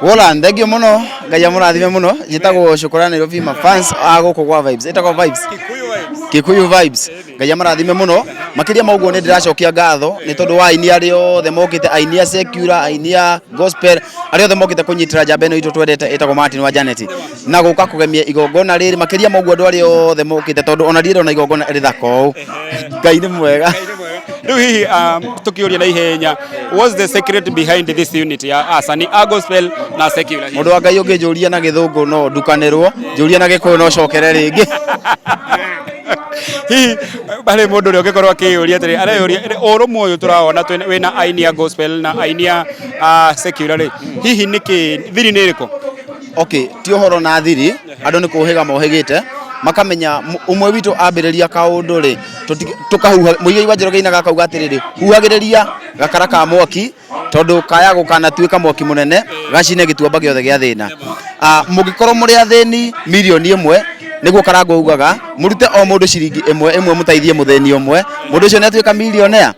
Wola, thank you muno. Ngai amũrathime mũno. Njĩtagwo Shukran Nairobi, ma fans a gũkũ gwa Vibes. Ĩtagwo Vibes. Kikuyu Vibes. Ngai amũrathime mũno. Makĩria ma ũguo nĩ ndĩracokia ngatho nĩ tondũ wa aini arĩa othe mokĩte, aini a secular, aini a gospel, arĩa othe mokĩte kũnyitĩra njamba ĩno itũ twendete ĩtagwo Martin wa Janet na gũka kũgemia igongona rĩrĩ. Makĩria ma ũguo andũ arĩa othe mokĩte, tondũ ona ndirĩ igongona rĩthaka ũũ. Ngai nĩ mwega. Rĩu hihi tũkĩũria na ihenya, what's the secret behind this unity ya asani a gospel na secular? Mũndũ wa Ngai, ũngĩnjũria na Gĩthũngũ no ndukanĩrwo, njũria na Gĩkũyũ no cokere rĩngĩ. Hihi harĩ mũndũ ũrĩa ũngĩkorwo akĩyũria atĩrĩ, areyũria ũrũmwe ũyũ tũrawona wĩna aini a gospel na aini a secular rĩ, hihi nĩkĩ, thiri nĩ ĩrĩkũ? Okay, ti ũhoro na thiri, andũ nĩ kũhĩga mohĩgĩte makamenya ũmwe witũ ambĩrĩria kaũndũ rĩ, tũkahuha. Mũigai wa Njoroge inaga akauga atĩrĩrĩ, huhagĩrĩria gakara ka mwaki tondũ kaya gũkanatuĩka mwaki mũnene gacine gĩtuamba gĩothe gĩa thĩna. Ah, mũngĩkorwo mũrĩ athĩni 1,000,000, nĩguo Karangũ ugaga mũrute o mũndũ ciringi ĩmwe ĩmwe, mũteithie mũthĩni ũmwe, mũndũ ũcio nĩ atuĩka millionaire.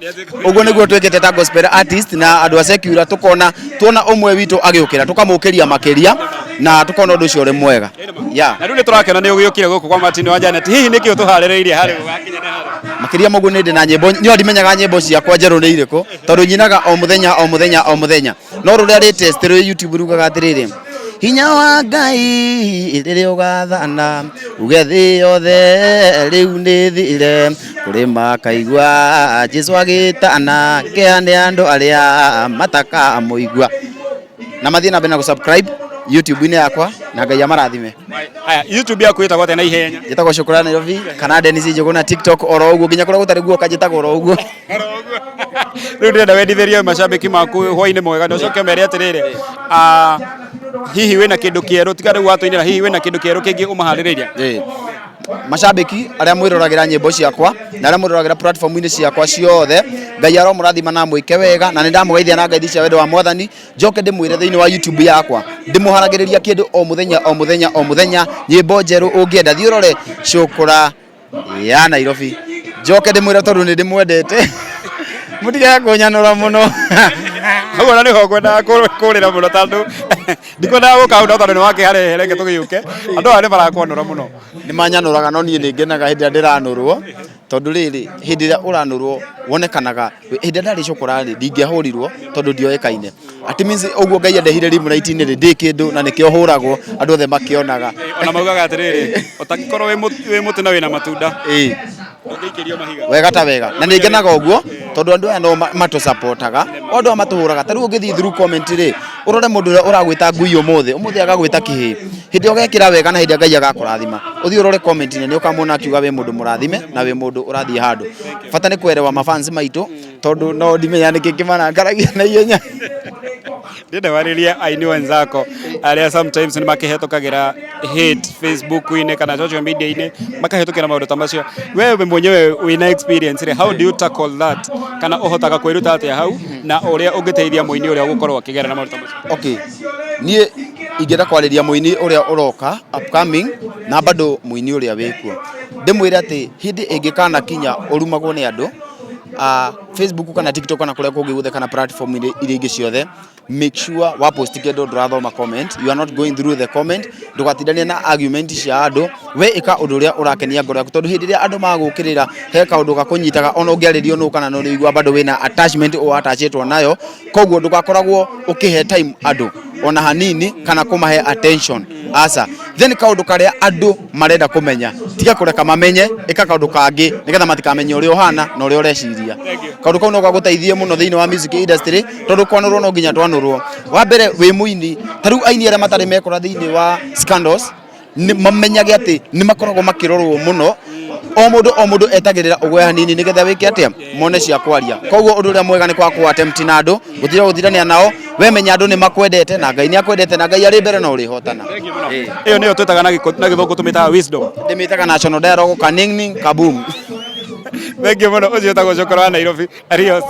Ũguo nĩguo twĩkĩte ta gospel artist na andũ a secular, tukona tuona ũmwe witũ agĩũkĩra tũkamũkĩria makĩria na tukona ũndũ ũcio ũrĩ mwega, yeah. Na rĩu nĩ tũrakena nĩ ũgĩũkire gũkũ kwa Martin wa Janet. Hihi nĩkĩ ũtũharĩrĩirie harĩ wakinya nĩ harĩ? Makĩria ma ũguo nĩ ndĩ na nyĩmbo nĩ ndimenyaga nyĩmbo ciakwa njerũ nĩ irĩkũ, tondũ nyinaga o mũthenya o mũthenya o mũthenya, no rũrĩa latest rwĩ YouTube rugaga atĩrĩrĩ, hinya wa Ngai rĩrĩa ũgathana uge thĩ yothe rĩu nĩ thire kũrĩ makaigua Jesu agĩtana kĩa nĩ andũ arĩa matakamũigua, na mathiĩ na mbere na gũsubscribe YouTube-inĩ yakwa na Ngai amarathime. Haya, YouTube yaku ĩtagwo atĩa na ihenya? Njĩtagwo Shukran Nairobi kana Dennis Njũgũna TikTok oro ũguo, nginya kũrĩa gũtarĩ guoka njĩtagwo oro ũguo. Rĩu ndĩrenda wendithĩrie macambĩki maku hwainĩ mwega na ũcoke ũmere atĩrĩrĩ, hihi wĩna kĩndũ kĩerũ tiga rĩu watũinĩra, hihi wĩna kĩndũ kĩerũ kĩngĩ ũmaharĩrĩirie? Ĩĩ. Macambĩki arĩa mwĩroragĩra nyĩmbo ciakwa na arĩa mwĩroragĩra platform-inĩ ciakwa ciothe, Ngai aromũrathima na mwĩke wega, na nĩ ndamũgeithia na ngeithi cia wendo wa Mwathani. Njoke ndĩmwĩre thĩinĩ wa YouTube yakwa ndĩmũharagĩrĩria kĩndũ o mũthenya o mũthenya o mũthenya, nyĩmbo njerũ. Ũngĩenda thiĩ ũrore Cũkũra ya Nairobi. Njoke ndĩmwĩre tondũ nĩ ndĩmwendete, mũtigage kũnyanũra mũno. Hau ona nĩho ngwendaga kũrĩra mũno, tondũ ndikwendaga gũka hau, no tondũ nĩ wakĩharehe, reke tũgĩũke. Andũ aya nĩ marakwanũra mũno. Nĩ manyanũraga, no niĩ nĩ ngenaga hĩndĩ ĩrĩa ndĩranũrwo, tondũ rĩrĩ, hĩndĩ ĩrĩa ũranũrwo wonekanaga. Hĩndĩ ĩrĩa ndarĩ cũkũra rĩ, ndingĩahũrirwo tondũ ndioĩkaine. At means ũguo Ngai andehire limelight-inĩ rĩ, ndĩ kĩndũ na nĩkĩo hũragwo andũ othe makĩonaga. Ona maugaga atĩrĩrĩ, ũtangĩkorwo wĩ mũtĩ na wĩna matunda, ndũngĩikĩrio mahiga. Wega ta wega, na nĩ ngenaga ũguo tondũ andũ aya no matũsapotaga, o andũ aya matũhũraga. Ta rĩu ũngĩthiĩ through comment rĩ, ũrore mũndũ ũrĩa ũragwĩta ngui ũmũthĩ, ũmũthĩ agagwĩta kĩhĩ. Hĩndĩ ĩrĩa ũgekĩra wega na hĩndĩ ĩrĩa Ngai agakũrathima, ũthiĩ ũrore comment-inĩ nĩ ũkamwona akiuga wĩ mũndũ mũrathime na wĩ mũndũ ũrathiĩ handũ. Bata nĩ kwerewa mafans maitũ, tondũ no ndimenya nĩkĩ kĩmarakaragia na ihenya. Ndĩrenda warĩrie aini wenzako arĩa sometimes nĩ makĩhetũkagĩra hate Facebook-inĩ kana social media-inĩ, makahĩtũkĩra maũndũ ta macio. Wewe mwenyewe wĩna experience rĩ, how do you tackle that, kana ũhotaga kwĩruta atĩa hau na ũrĩa ũngĩteithia mũini ũrĩa ũgũkorwo akĩgerera maũndũ ta macio? Okay, niĩ ingĩenda kwarĩria mũini ũrĩa ũroka, upcoming, na bado mũini ũrĩa wĩkuo, ndĩmwĩre atĩ hĩndĩ ĩngĩkana kinya ũrumagwo nĩ andũ Facebook kana TikTok kana kũrĩa kũngĩ guothe kana platform iria ingĩ ciothe, make sure wa post kĩndũ ndũrathoma comment, you are not going through the comment. Ndũgatindanie na argument cia andũ. We ĩka ũndũ ũrĩa ũrakenia ngoro yaku, tondũ hĩndĩ ĩrĩa andũ magũkĩrĩra he kaũndũ gakũnyitaga, ona ũngĩarĩrio nũ kana nũ ũrĩigua bado wĩna attachment ũ attachĩtwo nayo. Koguo ndũgakoragwo ũkĩhe time andũ ona hanini kana kũmahe attention, aca. Then kaũndũ karĩa andũ marenda kũmenya, tiga kũreka mamenye, ĩka kaũndũ kangĩ nĩgetha matikamenye ũrĩa ũhana na ũrĩa ũreciria. Kaũndũ kau no gagũteithie mũno thĩinĩ wa music industry, tondũ kwanũrwo no nginya twanũrwo. Wa mbere wĩ mũini, ta rĩu aini arĩa matarĩ mekora thĩinĩ wa scandals nĩ mamenyage atĩ nĩ makoragwo makĩrorwo mũno. O mũndũ o mũndũ etagĩrĩra ũgwe hanini nĩgetha wĩke atĩa, mone cia kwaria. Koguo ũndũ ũrĩa mwega nĩ kwaga kũ attempt na andũ, gũtira gũtirania nao. We menya andũ nĩ makwendete na Ngai nĩ akwendete na Ngai arĩ mbere na ũrĩhotana. Ĩyo nĩyo twĩtaga na Gĩthũngũ tũmĩtaga wisdom. Ndĩmĩtaga national dialogue, kaningning kaboom. Thank you mũno. Ũcio wĩtagwo Cũkũrũ wa Nairobi. Adios.